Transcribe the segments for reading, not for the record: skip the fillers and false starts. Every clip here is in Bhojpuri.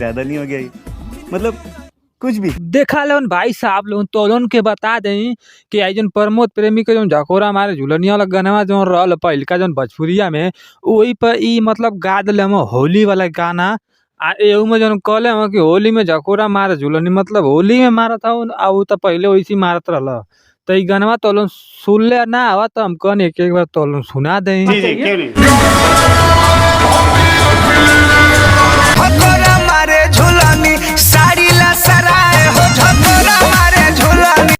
ज्यादा नहीं हो गया ये? मतलब कुछ भी। देखा लोन भाई साहब लोन तो लोन के बता दें कि आई जौन प्रमोद प्रेमी के जौन झकोरा मारे झुलनिया वाला गाना जौन रहल पहिलका जौन भोजपुरिया में वही पर ई मतलब गा दिले हम होली वाला गाना। आ एहू में जौन कहले हम कि होली में झकोरा मारे झुलनी, मतलब होली में मारत हूँ आ उ तो पहले वैसे मारत रहल। तो ई गाना तो लोन सुनले ना आवा तो हम कहनी एक बार तो लोन सुना दें। जी जी क्यों नहीं। झकोरा मारे झुलनी साड़ी ला सराय हो झकोरा मारे झुलनी।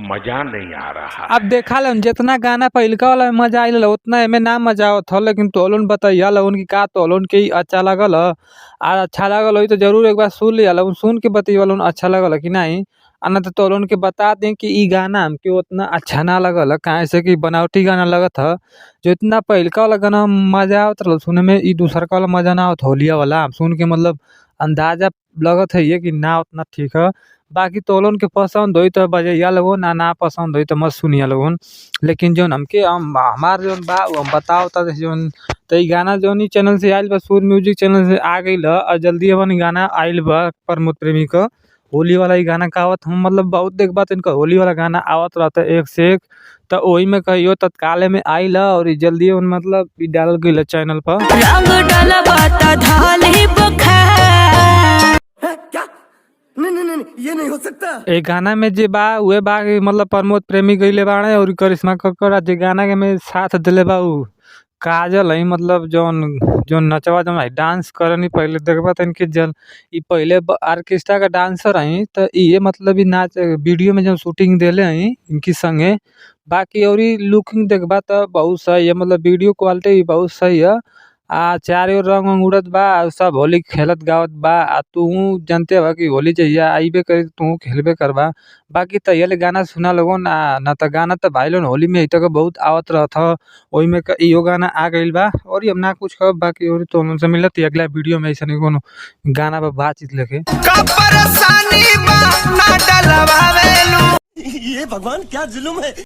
मजा नहीं आ रहा। अब देखा लन जितना गाना पहिलका वाला में मजा आइल उतना एमे ना मजा आवत ह, लेकिन तोहलोन बतैया लोगन की का तोहलोन के ई अच्छा लागल ह। आ अच्छा लागल होई तो जरूर एक बार सुन लिया लोगन, सुन के बतैया लोगन अच्छा लागल ह कि नहीं। आ ना तो तोहलोन के बता दें कि ई गाना हमके उतना अच्छा ना लगल ह, काहे से कि बनावटी गाना लगत ह। जो इतना पहिलका वाला गाना मजा आवत रहल सुने में, ई दूसरका वाला मजा ना आवत होलिया वाला। सुन के मतलब अंदाजा लगत है ये कि ना उतना ठीक है। बाकी तोहलोन के पसंद होई तो बजैया लोगन, ना ना पसंद होई तो मत सुनिया लोगन। लेकिन जौन हमके हम हमार जौन बा उ हम बताओ त जौन त ई गाना जौन ई चैनल से आइल बा, सुर म्यूजिक चैनल से आ गइल ह। और जल्दी अपन गाना आइल बा प्रमोद प्रेमी क होली वाला ई गाना गावत हम, मतलब बहुत देखबा त इनका होली वाला गाना आवत रहता एक से एक। तो वही में कहियो तत्काल में आइल ह और ई जल्दी मतलब ई डालल गइल चैनल पर। रंग डलबा त धली बुखार। क्या? नहीं नहीं नहीं, ये नहीं हो सकता। ए गाना में जे बा उहे बा कि मतलब प्रमोद प्रेमी गइले बाड़े और करिश्मा कक्कड़ आ जे गाना के में साथ दिले बा उ काजल है, मतलब जौन जौन नचवा जौन है डांस करनी पहले देखबा त इनके जन ई पहले ऑर्केस्ट्रा का डांसर हई त इहे मतलब ई नाच वीडियो में जौन शूटिंग देले हई इनकी संगे। बाकी और ई लुकिंग देखबा त बहुत सही है, मतलब वीडियो क्वालिटी भी बहुत सही है। आ चारों ओर रंग उंग उड़त बा, सब होली खेलत गावत बा। आ तू जानते हवा कि होली जहिया आइबे करी तू खेलबे करबा। बाकी तहिया ले गाना सुना लोगन, आ ना त गाना त भाई लोगन होली में तक बहुत आवत रहत ह, ओही में इहो गाना आ गइल बा। और हम ना कुछ कहब, बाकी और तो से मिलत अगला वीडियो में ऐसा कोनो गाना पर बातचीत लेके। का परेशानी बा ना डलवावेलू। ये भगवान क्या जुल्म है।